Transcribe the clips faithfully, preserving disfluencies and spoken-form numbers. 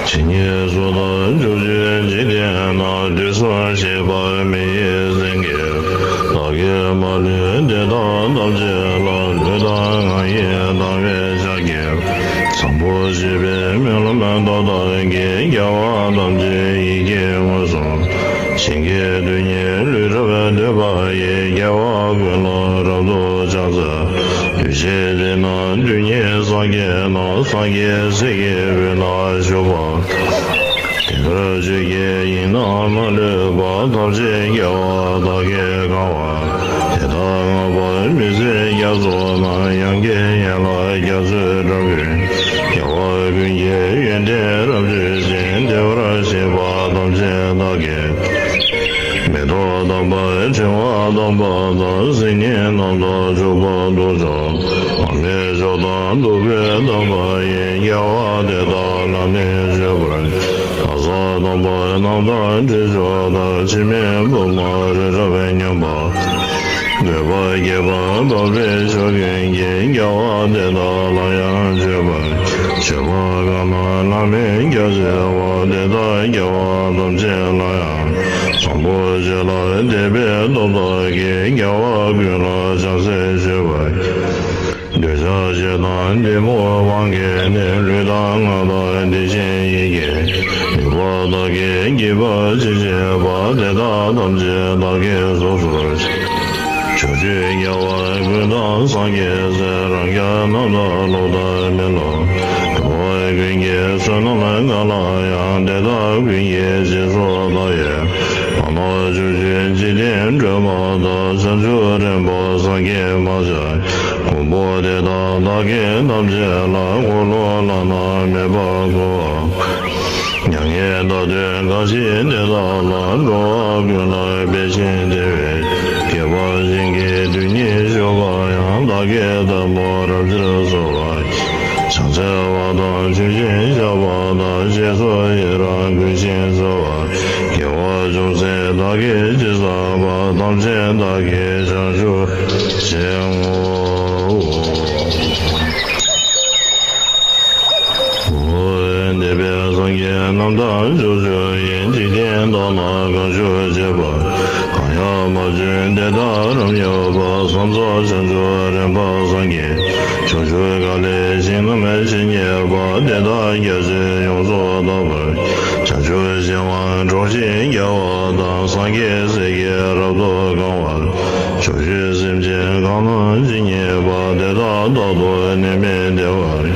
ཇི་སྙེད་སུ་དག་ཕྱོགས་བཅུའི་འཇིག་རྟེན་ན། དུས་གསུམ་གཤེགས་པ་མི་ཡི་སེང་གེ། བདག་གིས་མ་ལུས་འདི་དག་ཐམས་ཅད་ལ། ལུས་དང་ངག་ཡིད་དང་བས་ཕྱག་བགྱིས། བཟང་པོ་སྤྱོད་པའི་སྨོན་ལམ་མཐའ་དག་གིས། རྒྱལ་བ་ཐམས་ཅད་ཡིད་ཀྱིས་མངོན་སུམ། བྱིན་གྱིས་རློབ་ནས་ལུས་རབ་བདེ་བ་ཡི། སྐྱེ་བ་ཀུན་ལ་རབ་ཏུ་ཕྱག་འཚལ། འདུས་བྱས་འདི་ན་འདུས་ནས་སངས་རྒྱས་རྣམས། སངས་རྒྱས་སྲས་ཀྱི་དབུས་ན་བཞུགས་པ། དེ་ལྟར་ཆོས་ཀྱི་དབྱིངས་རྣམས་མ་ལུས་པ། ཐམས་ཅད་རྒྱལ་བ་དག་གིས་གང་བ། དེ་དག་བསྔགས་པ་མི་ཟད་རྒྱ་མཚོ་རྣམས། ཡང་དགའི་ཡན་ལག་རྒྱ་མཚོའི་སྒྲ་ཀུན། རྒྱལ་བ་ཀུན་གྱི་ཡོན་ཏན་རབ་བརྗོད་ཅིང་། བདེ་བར་གཤེགས་པ་ཐམས་ཅད་བདག་གིས། མེ་ཏོག་དམ་པ་ཕྲེང་བ་དམ་པ་དང་། སིལ་སྙན་རྣམས་དང་བྱུག་པ་དུག་མཚོན། མར་མེ་མཆོག་དང་བདུག་སྤོས་དམ་པ་ཡིས། རྒྱལ་བ་དེ་དག་ལ་ནི་མཆོད་པར། ལྷ་ས་དམ་པ་རྣམས་དང་དྲི་མཆོག་དང་། འཆི་མེད་བུ་མོ་རི་རབ་མཉམ་པ། བཀོད་པ་རྒྱས་པར་འཕགས་པའི་མཆོག་ཀུན་གྱིས། རྒྱལ་བ་དེ་དག་ལ་ཡང་མཆོད་པར། མཆོད་པ་གང་རྣམས་བླ་མེད་རྒྱ་ཆེ་བ། དེ་དག་རྒྱལ་བ་ཐམས་ཅད་ལ་ཡང་། བཟང་པོ་སྤྱོད་ལ་དད་པའི་སྟོབས་དག་གིས། རྒྱལ་བ་ཀུན་ལ་ཕྱག་འཚལ་མཆོད་པར། འདོད་ཆགས་ཞེ་སྡང་གཏི་མུག་དབང་གིས་ནི། ལུས་དང་ངག་དང་དེ་བཞིན་ཡིད་ཀྱིས། ནུས་པ་དག་གིས་བགྱིས་པ་ཅི་མཆིས་པ། དེ་དག་ཐམས་ཅད་བདག་གིས་སོ་སོར། ཕྱོགས་བཅུའི་རྒྱལ་བ་ཀུན་དང་སངས་རྒྱས་སྲས། རང་རྒྱལ་རྣམས་དང་སློབ་དང་མི་སློབ། འགྲོ་བ་ཀུན་གྱི་བསོད་ནམས་གང་ལ་ཡང་། དེ་དག་ཀུན་གྱི་རྗེས་སུ་བདག་ཡི། མ་ནོར་ཕྱོགས་བཅུའི་འཇིག་རྟེན་སྒྲོན་མ་དང་། བྱང་ཆུབ་རིམ་པ་སངས་རྒྱས་མ་ཆགས། མགོན་པོ་དེ་དག་བདག་གིས་ཐམས་ཅད་ལ། འཁོར་ལོ་བླ་ན་མེད་པ་བསྐོར་བ། མྱ་ངན་འདའ་སྟོན་གང་བཞེད་དེ་དག་ལ། འགྲོ་བ་ཀུན་ལ་འབད་ཅིང་དེ་བས། བསྐལ་པ་ཞིང་གི་རྡུལ་སྙེད་བཞུགས་པ་ཡང་། བདག་གིས་ཐལ་མོ་རབ་ཕྱིར་གསོལ་བ། ཕྱག་འཚལ་བ་དང་མཆོད་ཅིང་བཤགས་པ་དང་། རྗེས་སུ་ཡི་རང་བསྐུལ་ཞིང་གསོལ་བ། དགེ་བ་ཅུང་ཟད་བདག་གིས་ཅི་བསགས་པ། ཐམས་ཅད་བདག་གིས་བྱང་ཆུབ་བྱེད་ངོ་། འདས་པའི་སངས་རྒྱས་རྣམས་དང་ཕྱོགས་བཅུ་ཡི། འཇིག་རྟེན་དག་ན་གང་བཞུགས་བཞུགས་པ། གང་ཡང་མ་བྱོན་དེ་དག་རབ་མྱུར་བར། ཕྱག་འཚལ་བྱང་ཆུབ་རིམ་པ་སངས་རྒྱས། བྱང་ཆུབ་ཀ་ལའི་ཞིང་རྣམས་ཇི་སྙེད་པ། དེ་དག་རྒྱ་ཆེར་ཡོངས་སུ་དག་པར། བྱང་ཆུབ་ཤིང་དབང་གྲོ་བཞིན་རྒྱས་པ་དང་། སངས་རྒྱས་སྲས་ཀྱིས་རབ་ཏུ་གང་བར། ཕྱོགས་བཅུའི་སེམས་ཅན་གང་རྣམས་ཇི་སྙེད་པ། དེ་དག་རྟག་ཏུ་ནད་མེད་བདེ་བར།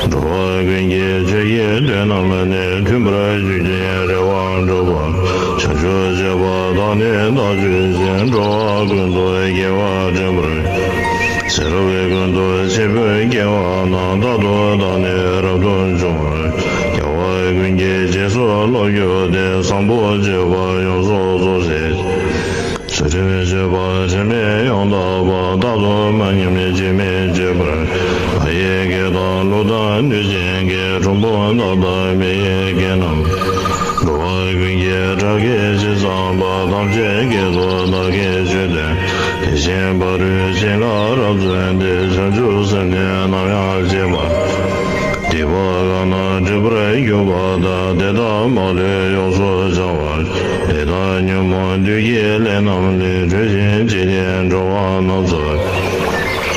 འགྲོ་བ་ཀུན་གྱི་ཆོས་ཀྱི་དོན་རྣམས་ནི། མཐུན་པར་གྱུར་ཅིང་རེ་བ་འགྲུབ་པ། བྱང་ཆུབ་སྤྱོད་པ་དག་ནི་བདག་སྤྱོད་ཅིང་། འགྲོ་བ་ཀུན་ཏུ་དགེ་བ་འདྲེན་པར། ཚེ་རབས་ཀུན་ཏུ་འཆི་འཕོའི་སྐྱེ་བ་རྣམས། རྟག་ཏུ་བདག་ནི་རབ་ཏུ་འབྱུང་བར། རྒྱལ་བ་ཀུན་གྱི་རྗེས་སུ་སློབ་གྱུར་ཏེ། བཟང་པོ་སྤྱོད་པ་ཡོངས་སུ་རྫོགས་བྱེད། ཚུལ་ཁྲིམས་སྤྱོད་པ་དྲི་མེད་ཡང་དག་པ། རྟག་ཏུ་མ་ཉམས་སྐྱོན་མེད་སྤྱོད་པར། བདག་ཡི་སྐད་དང་ལུས་དང་ལུས་ཅན་གྱི། གྲུམ་བུ་དག་དང་མི་ཡི་སྐད་རྣམས། འགྲོ་བ་ཀུན་གྱི་སྒྲ་སྐད་ཇི་ཙམ་པ། ཐམས་ཅད་སྐད་དུ་བདག་གིས་ཆོས་བསྟན། དེ་བཞིན་ཕ་རོལ་ཕྱིན་ལ་རབ་བརྩོན་ཏེ། བྱང་ཆུབ་སེམས་ནི་ནམ་ཡང་བརྗེད་མ། སྡིག་པ་གང་རྣམས་སྒྲིབ་པར་གྱུར་པ་དག། དེ་དག་མ་ལུས་ཡོངས་སུ་བྱང་བར། ལས་དང་ཉོན་མོངས་བདུད་ཀྱི་ལས་རྣམས་ལས། གྲོལ་ཞིང་འཇིག་རྟེན་འགྲོ་བ་རྣམས་སུ།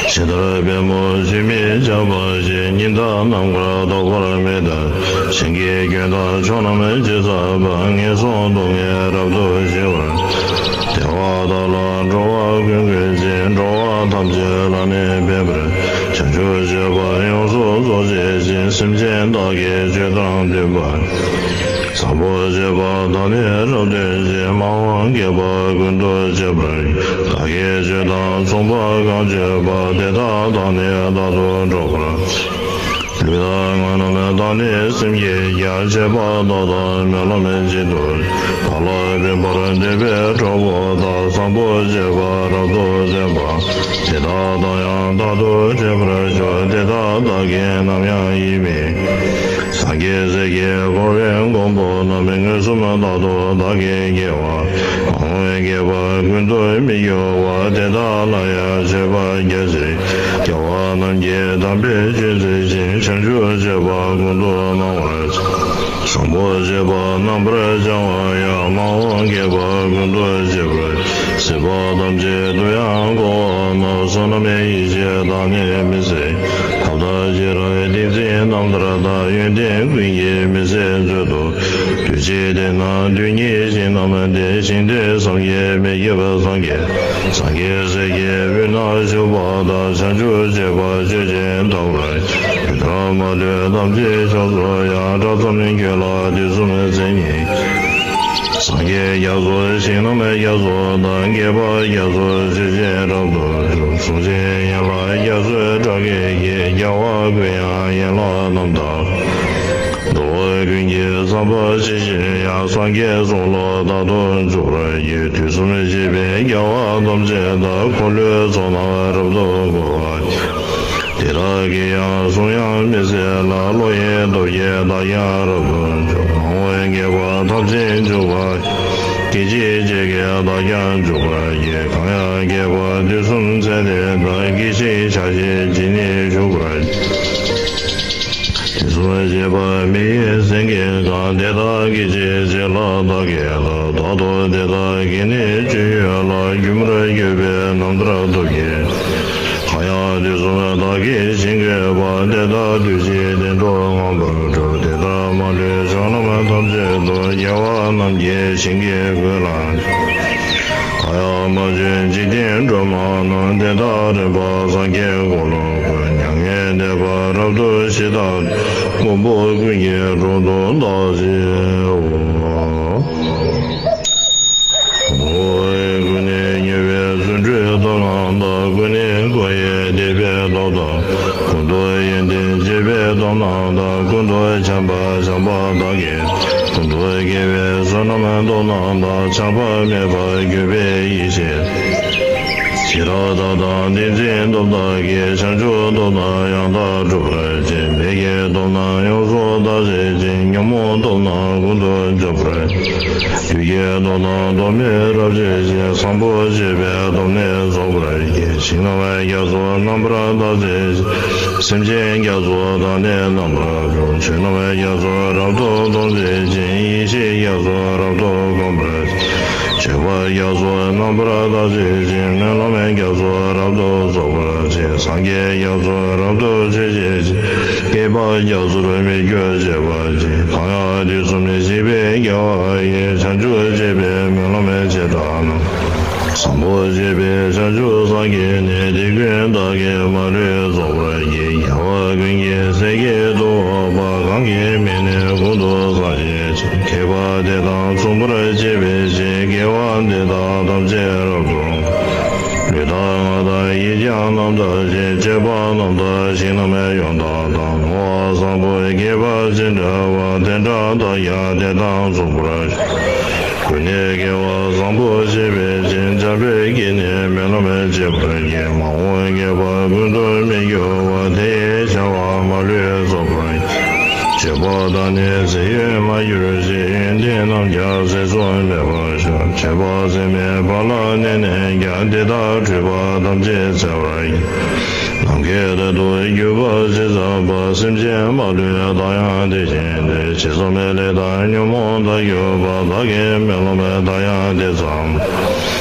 ཇི་ལྟར་པདྨོ་ཆུས་མི་ཆགས་པ་བཞིན། ཉི་ཟླ་ནམ་མཁར་ཐོགས་པ་མེད་ལྟར། བྱིན་གྱིས་ཀུན་དག་ཕྱོགས་རྣམས་ཀྱི་ས་བབས། ངན་སོང་སྡུག་བསྔལ་རབ་ཏུ་ཞི་བར། བདེ་བ་དག་ལ་འགྲོ་བ་ཀུན་བཀོད་ཅིང་། འགྲོ་བ་ཐམས་ཅད་ལ་ནི་ཕན་པར། བྱང་ཆུབ་སྤྱོད་པ་ཡོངས་སུ་རྫོགས་བྱེད་ཅིང་། སེམས་ཅན་དག་གི་ཆོས་དང་མཐུན་པར། བཟང་པོ་སྤྱོད་པ་དག་ནི་རབ་སྟོན་ཅིང་། མ་འོངས་བསྐལ་པ་ཀུན་ཏུ་སྤྱད་པར། བདག་གིས་ཆོས་དང་མཚུངས་པ་གང་སྤྱོད་པ། དེ་དག་དང་ནི་རྟག་ཏུ་འགྲོགས་པར། ལུས་དང་ངག་རྣམས་དང་ནི་སེམས་ཀྱིས་ཀྱང་། བྱས་པ་དག་དང་སྨོན་ལམ་བྱེད་དུ། བདག་ལ་ཕན་པར་འདོད་པའི་གྲོགས་པོ་དག། བཟང་པོ་སྤྱོད་པ་རབ་ཏུ་སྟོན་པ། དེ་དག་དང་ཡང་རྟག་ཏུ་འཕྲད་པར་ཤོག། དེ་དག་བདག་གིས་ནམ་ཡང་ཡིད་མི། སངས་རྒྱས་སྲས་ཀྱིས་བསྐོར་བའི་མགོན་པོ་རྣམས། མངོན་སུམ་རྟག་ཏུ་བདག་གིས་དགེ་བ། མ་འོངས་བསྐལ་པ་ཀུན་ཏུ་མི་སྐྱོ་བ། དེ་དག་ལ་ཡང་མཆོད་པ་རྒྱ་ཆེར། རྒྱལ་བ་རྣམས་ཀྱི་དམ་པའི་ཆོས་མཛད་ཅིང་། བྱང་ཆུབ་སྤྱོད་པ་ཀུན་ཏུ་སྣང་བར། བཟང་པོ་སྤྱོད་པ་རྣམ་པར་སྦྱང་བ་ཡང་། མ་འོངས་བསྐལ་པ་ཀུན་ཏུ་སྤྱད་པར། སྲིད་པ་ཐམས་ཅད་དུ་ཡང་གོ་བ་རྣམས། བསོད་ནམས་ཡེ་ཤེས་དང་ནི་མི་ཟད། ཐབས་དང་བྱེ་བྲག་ཏིང་འཛིན་རྣམ་ཐར་དང་། ཡོན་ཏན་ཀུན་གྱི་མི་ཟད་མཛོད་དུ། གདུལ་བྱའི་དོན་རྣམས་དོན་གཉེར་ཞིང་རྣམས་ཏེ། ཞིང་དེར་བསམ་གྱིས་མི་ཁྱབ་པ་སངས་རྒྱས། སངས་རྒྱས་སྲས་ཀྱི་དབུས་ན་བཞུགས་པ་དང་། བྱང་ཆུབ་སྤྱད་པ་སྤྱོད་ཅིང་ཐོབ་པར། ཡུལ་དང་མ་ལུས་ཐམས་ཅད་ཕྱོགས་སུ་ཡང་། གྲགས་ཙམ་ཁྱོད་ལ་དུས་གསུམ་མཚན་ཉིད། སངས་རྒྱས་རྒྱ་མཚོ་ཞིང་རྣམས་རྒྱ་མཚོ་དང་། རྒྱལ་བ་རྒྱ་མཚོ་ཆོས་ཀྱི་རབ་ཏུ་འཇུག་གསུང་ཆེན་ཡན་ལག་རྒྱ་མཚོའི་སྒྲ་སྐད་ཀྱིས། རྒྱལ་བ་ཀུན་དབྱངས་ཡན་ལག་རྣམ་དག་འགྲོ་བ་ཀུན་གྱི་བསམ་པ་ཇི་བཞིན་དབྱངས། སངས་རྒྱས་གསུང་ལ་རྟག་ཏུ་འཇུག་པར་བགྱི། དུས་གསུམ་གཤེགས་པའི་རྒྱལ་བ་ཐམས་ཅད་དང་། འཁོར་ལོའི་ཚོགས་རྣམས་རབ་ཏུ་བསྐོར་བར་བགྱི། དེ་དག་གི་ཡང་གསུང་དབྱངས་མི་ཟད་ལ། བློ་ཡི་སྟོབས་ཀྱིས་བདག་ཀྱང་རབ་ཏུ་འཇུག་མ་འོངས་བསྐལ་པ་ཐམས་ཅད་འཇུག་པར། སྐད་ཅིག་གཅིག་གིས་བདག་ཀྱང་འཇུག་པར་བགྱི། གང་ཡང་བསྐལ་པ་དུས་གསུམ་ཚད་དེ་དག་སྐད་ཅིག་ཆ་ཤས་ཇི་སྙེད་བཞུགས་པར། དུས་གསུམ་གཤེགས་པ་མི་ཡི་སེང་གེ་གང་། དེ་དག་སྐད་ཅིག་གཅིག་ལ་བདག་གིས་བལྟ། རྟག་ཏུ་དེ་དག་གི་ནི་སྤྱོད་ཡུལ་ལ། སྒྱུ་མར་གྱུར་པའི་རྣམ་ཐར་སྟོབས་ཀྱིས། གང་ཡང་དུས་གསུམ་བདག་གིས་བྱིན་གྱིས་བརླབས། དེ་དག་དུས་གཅིག་བདེ་འགྲོར་མངོན་པར་སྒྲུབ། དེ་དག་མ་ལུས་ཕྱོགས་རྣམས་ཐམས་ཅད་དུ། རྒྱལ་བ་རྣམས་ཀྱིས་བྱིན་གྱིས་བཀོད་ལ། གང་ཡང་མ་བྱོན་འཇིག་རྟེན་སྒྲོན་མ་རྣམས། དེ་དག་རིམ་པར་སངས་རྒྱས་འཁོར་ལོ་བསྐོར། མྱ་ངན་འདས་པ་རབ་ཏུ་ཞི་དང་། མགོན་པོ་ཀུན་གྱི་དྲུང་དུ་བདག་གཤེགས་སོ། ཀུན་ནས་ཉེ་བའི་རྫུ་འཕྲུལ་སྟོབས་རྣམས་དང་། ཀུན་ནས་མགོ་བོས་འདེགས་པའི་སྟོབས་དང་། ཀུན་ཏུ་ཡོན་ཏན་རྒྱས་པའི་སྟོབས་རྣམས་དང་། ཀུན་ཏུ་འཆམ་པ་འཆམ་པ་དག་གིས། ཀུན་ཏུ་དགེ་བའི་བསོད་ནམས་སྟོབས་རྣམས་དང་། ཆགས་པ་མེད་པར་གྱུར་པའི་ཡེ་ཤེས། ཤེས་རབ་མཐའ་དག་ཏིང་འཛིན་སྟོབས་དག་གིས། བྱང་ཆུབ་སྟོབས་རྣམས་ཡང་དག་སྒྲུབ་པར་བྱེད། མི་སྐྱེ་སྟོབས་རྣམས་ཡོངས་སུ་དག་བྱེད་ཅིང་། ཉོན་མོངས་སྟོབས་རྣམས་ཀུན་ཏུ་འཇོམས་པར། བདུད་ཀྱི་སྟོབས་རྣམས་སྟོབས་མེད་རབ་བྱེད་ཅིང་། བཟང་པོ་སྤྱོད་པའི་སྟོབས་ནི་རྫོགས་པར་བགྱི། ཞིང་རྣམས་རྒྱ་མཚོ་རྣམ་པར་དག་བྱེད་ཅིང་། སེམས་ཅན་རྒྱ་མཚོ་དག་ནི་རྣམ་པར་འཇོམས། ཆོས་རྣམས་རྒྱ་མཚོ་རབ་ཏུ་སྟོབས་བྱེད་ཅིང་། ཡེ་ཤེས་རྒྱ་མཚོ་རབ་ཏུ་གོམས་པར་བྱེད། སྤྱོད་པ་རྒྱ་མཚོ་རྣམ་པར་དག་བྱེད་ཅིང་། སྨོན་ལམ་རྒྱ་མཚོ་རབ་ཏུ་རྫོགས་པར་བྱེད། སངས་རྒྱས་རྒྱ་མཚོ་རབ་ཏུ་ཆོས་སྤྱད་ཅིང་། བསྐལ་པ་རྒྱ་མཚོར་མི་སྐྱོ་སྤྱད་པར་བགྱི། གང་ཡང་དུས་གསུམ་གཤེགས་པའི་རྒྱལ་བ་ཡི། བྱང་ཆུབ་སྤྱད་པའི་སྨོན་ལམ་བྱེ་བྲག་རྣམས། བཟང་པོ་སྤྱད་པའི་བྱང་ཆུབ་སངས་རྒྱས་ནི། དེ་ཀུན་བདག་གིས་མ་ལུས་རྫོགས་པར་བགྱི། རྒྱལ་བ་ཀུན་གྱི་སྲས་ཀྱི་ཐུ་བོ་པ། གང་གི་མིང་ནི་ཀུན་ཏུ་བཟང་ཞེས་བྱ། མཁས་པ་དེ་དང་མཚུངས་པར་སྤྱད་པའི་ཕྱིར། དགེ་བ་འདི་དག་ཐམས་ཅད་རབ་ཏུ། ལུས་དང་ངག་དང་ཡིད་ཀྱང་རྣམ་དག་ཅིང་། སྤྱོད་པ་རྣམ་དག་ཞིང་རྣམས་ཡོངས་དག་དང་། ནོར་བ་བཟང་པོ་རྒྱས་པ་ཅི་འདྲ་བ། དེ་འདྲ་བདག་ཀྱང་དེ་དང་མཚུངས་པར། ཀུན་ནས་དགེ་བ་བཟང་པོ་སྤྱད་པའི་ཕྱིར། འཇམ་དཔལ་གྱིས་ནི་སྨོན་ལམ་བྱེད་པར་བགྱི། མ་འོངས་བསྐལ་པ་ཀུན་ཏུ་མི་འགྱུར་བ། དེ་ཡི་བྱ་བ་མ་ལུས་རྫོགས་པར། སྤྱོད་པ་དག་ནི་ཟས་ཡོས་མ་གྱུར་ཅིག། ཡོན་ཏན་རྣམས་ཀྱང་ཟད་མཚམས་མེད་པར་ཤོག། སྤྱོད་པ་ཟད་མེད་པ་ལ་གནས་ནས་ཀྱང་། དེ་དག་འཁྲུལ་པ་ཐམས་ཅད་སེལ་བར་བགྱི། ནམ་མཁའི་མཐར་ཐུག་གྱུར་པ་ཇི་ཙམ་པ། སེམས་ཅན་མ་ལུས་བདག་ཡང་དེ་བཞིན་ཏེ། ཇི་ཙམ་ལས་ལས་དང་ཉོན་མོངས་དག་གྱུར་པ། བདག་གི་སྨོན་ལམ་བདག་ཡང་དེ་ཙམ།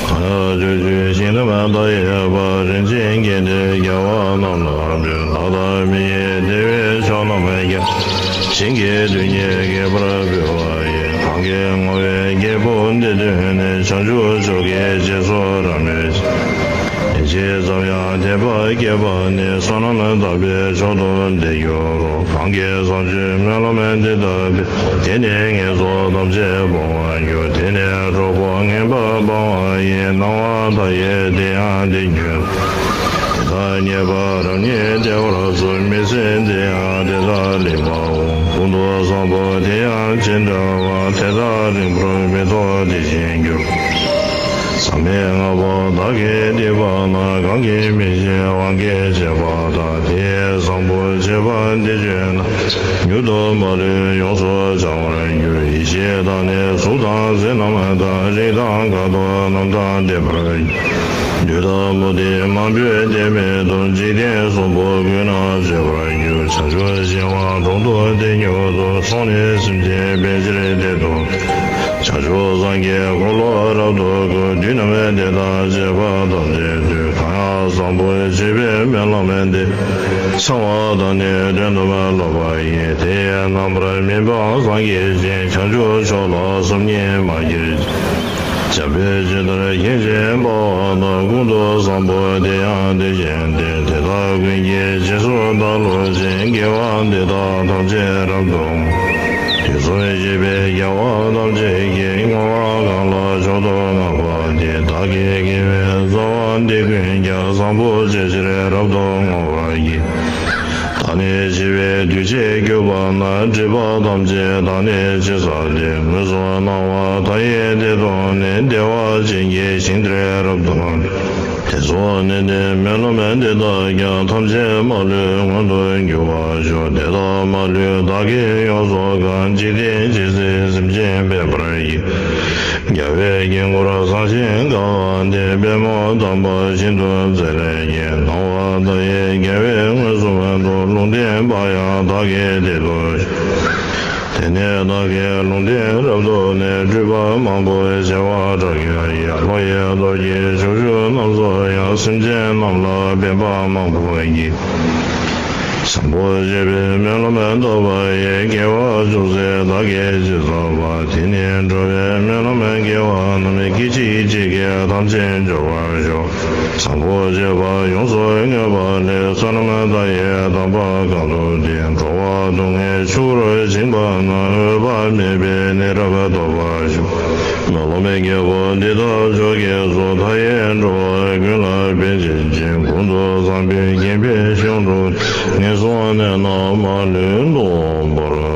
གང་ཡང་སྤྱོད་བཅུའི་ཞིང་རྣམས་བདག་ཡོད་པ། རིན་ཆེན་རྒྱན་ལྡན་རྒྱལ་བ་རྣམས་ལ་འབུལ། ལྷ་དང་མི་ཡི་བདེ་བའི་མཆོག་རྣམས་ཀྱང་། ཞིང་གི་རྡུལ་སྙེད་རྒྱས་པར་འབུལ་བ་ཡི། གང་གིས་བསྔོ་བའི་རྒྱལ་པོ་འདི་ཐོས་ནས། བྱང་ཆུབ་མཆོག་གི་རྗེས་སུ་རབ་མོས་ཤིང་། ཇི་ཙམ་ཡང་དད་པ་བསྐྱེད་པ་ནི། བསོད་ནམས་དམ་པའི་མཆོག་ཏུ་འདི་འགྱུར་རོ། གང་གིས་བཟང་སྤྱོད་སྨོན་ལམ་འདི་དག་འབད། དེ་ནི་ངན་སོང་ཐམས་ཅད་སྤོང་བར་འགྱུར། དེ་ནི་གྲོགས་པོ་ངན་པ་སྤང་བ་ཡི། སྣང་བ་མཐའ་ཡས་དེ་ཡང་དེ་ཉིད། དེ་དག་རྙེད་པ་རབ་རྙེད་བདེ་བར་གསུངས། མི་ཟད་དེ་ཡང་དེ་དག་ལེགས་པར་འོང་། ཀུན་ཏུ་བཟང་པོ་དེ་ཡང་ཇི་འདྲ་བ། དེ་དག་རིང་པོར་མི་ཐོགས་དེ་བཞིན་འགྱུར། ཟག་མེད་ལྔ་པོ་བདག་གིས་བསྡུས་པ་ན། གང་གིས་མི་ཤེས་དབང་སྐྱེས་བྱས་པ་དག། དེ་ཡི་བཟང་པོ་སྤྱོད་པ་འདི་སྤྱོད་ན། མྱུར་དུ་མ་ལུས་ཡོངས་སུ་བྱང་བར་འགྱུར། ཡེ་ཤེས་དང་ནི་གཟུགས་དང་ཟིལ་རྣམས་དང་། རིགས་དང་ཁ་དོག་རྣམས་དང་ལྡན་པར་འགྱུར། བདུད་དང་མུ་སྟེགས་མང་པོས་བསྟེན་མི་ཐུབ། འཇིག་རྟེན་གསུམ་པོ་ཀུན་ན་སྤྱོད་པར་འགྱུར། བྱང་ཆུབ་ཤིང་དབང་དྲུང་དུ་བསྟེན་མྱུར་དུ། ཚོགས་ནི་སེམས་ཅན་ཕལ་ཆེར་བསྟེན་དུ། བྱང་ཆུབ་སངས་རྒྱས་འཁོར་ལོ་རབ་ཏུ་བསྐོར། བདུད་རྣམས་བསྟེན་དང་བཅས་པ་ཐམས་ཅད་བཏུལ། གང་ཡང་བཟང་པོ་བྱེད་པའི་སྨོན་ལམ་འདི། བྱང་བ་དང་ནི་དོན་དམ་སློབ་པ་ཡིས། དེ་ཡི་རྣམ་པར་སྨིན་པ་སངས་རྒྱས་ཤིང་། བྱང་ཆུབ་མཆོག་ལ་སོམ་ཉི་མ་སྐྱེས་ཤིང་། འཇམ་དཔལ་ཇི་ལྟར་མཁྱེན་ཅིང་དཔའ་བ་དང་། ཀུན་ཏུ་བཟང་པོ་དེ་ཡང་དེ་བཞིན་ཏེ། དེ་དག་ཀུན་གྱི་རྗེས་སུ་བདག་སློབ་ཅིང་། དགེ་བ་འདི་དག་ཐམས་ཅད་རབ་ཏུ་བསྔོ། དུས་གསུམ་གཤེགས་པའི་རྒྱལ་བ་ཐམས་ཅད་ཀྱིས། བསྔོ་བ་གང་ལ་མཆོག་ཏུ་བསྔགས་པ་དེས། བདག་གི་དགེ་བའི་རྩ་བ་འདི་ཀུན་ཀྱང་། བཟང་པོ་ཇི་ལྟར་རབ་ཏུ་བསྔོ་བར་བགྱི། བདག་ནི་འཆི་བའི་དུས་བྱེད་གྱུར་པ་ན། སྒྲིབ་པ་ཐམས་ཅད་བདག་ནི་ཞི་བྱ་སྟེ། མངོན་སུམ་སྣང་བ་མཐའ་ཡས་དེ་མཐོང་ནས། བདེ་བ་ཅན་གྱི་ཞིང་དེར་རབ་ཏུ། དེ་ཚོགས་ནི་འདི་སྨོན་ལམ་འདི་དག་ཀྱང་། ཐམས་ཅད་མ་ལུས་མངོན་དུ་འགྱུར་བར་ཤོག་དེ་དག་མ་ལུས་བདག་གིས་ཡོངས་སུ་གང་། འཇིག་རྟེན་ཇི་སྲིད་སེམས་ཅན་ཕན་པར་བགྱི། རྒྱལ་བའི་དཀྱིལ་འཁོར་བཟང་ཞིང་དགའ་བ་འདི། པདྨོ་དམ་པ་ཤིན་ཏུ་མཛེས་ལས་སྐྱེས། སྣང་བ་མཐའ་ཡས་རྒྱལ་བས་མངོན་སུམ་དུ། ལུང་བསྟན་པ་ཡང་བདག་གིས་དེ་ལྟར་ཞུ། དེ་ནས་བདག་གིས་ལུང་བསྟན་རབ་ཐོབ་ནས། སྤྲུལ་པ་མང་པོ་བྱེ་བ་ཕྲག་བརྒྱ་ཡིས། ལྷོ་ཡི་རྡོ་རྗེ་ཕྱོགས་བཅུ་རྣམས་སུ་ཡང་། སེམས་ཅན་རྣམས་ལ་ཕན་པ་མང་པོ་བགྱིས། བཟང་པོ་སྤྱོད་པའི་སྨོན་ལམ་བཏབ་པ་ཡིས། དགེ་བ་ཅུང་ཟད་བདག་གིས་ཅི་བསགས་པ། དེ་ནས་འགྲོ་བའི་སྨོན་ལམ་དགེ་བ་རྣམས། སྐད་ཅིག་གཅིག་གིས་ཐམས་ཅད་འབྱོར་བར་ཤོག་བཟང་པོ་སྤྱོད་པ་ཡོངས་སུ་བསྔོས་པ་ལས། བསོད་ནམས་མཐའ་ཡས་དམ་པ་གང་ཐོབ་སྟེ། འགྲོ་བ་སྡུག་བསྔལ་ཆུ་བུར་བྱིང་བ་ན། འོད་དཔག་མེད་པའི་གནས་རབ་ཐོབ་པར་ཤོག་སྨོན་ལམ་རྒྱལ་པོ་འདི་དག་མཆོག་གི་གཙོ། མཐའ་ཡས་འགྲོ་བ་ཀུན་ལ་ཕན་བྱེད་ཅིང་། ཀུན་ཏུ་བཟང་པོའི་དགེ་འཕེལ་ཤིང་དུ། ངན་སོང་གནས་རྣམས་མ་ལུས་སྟོང་པར།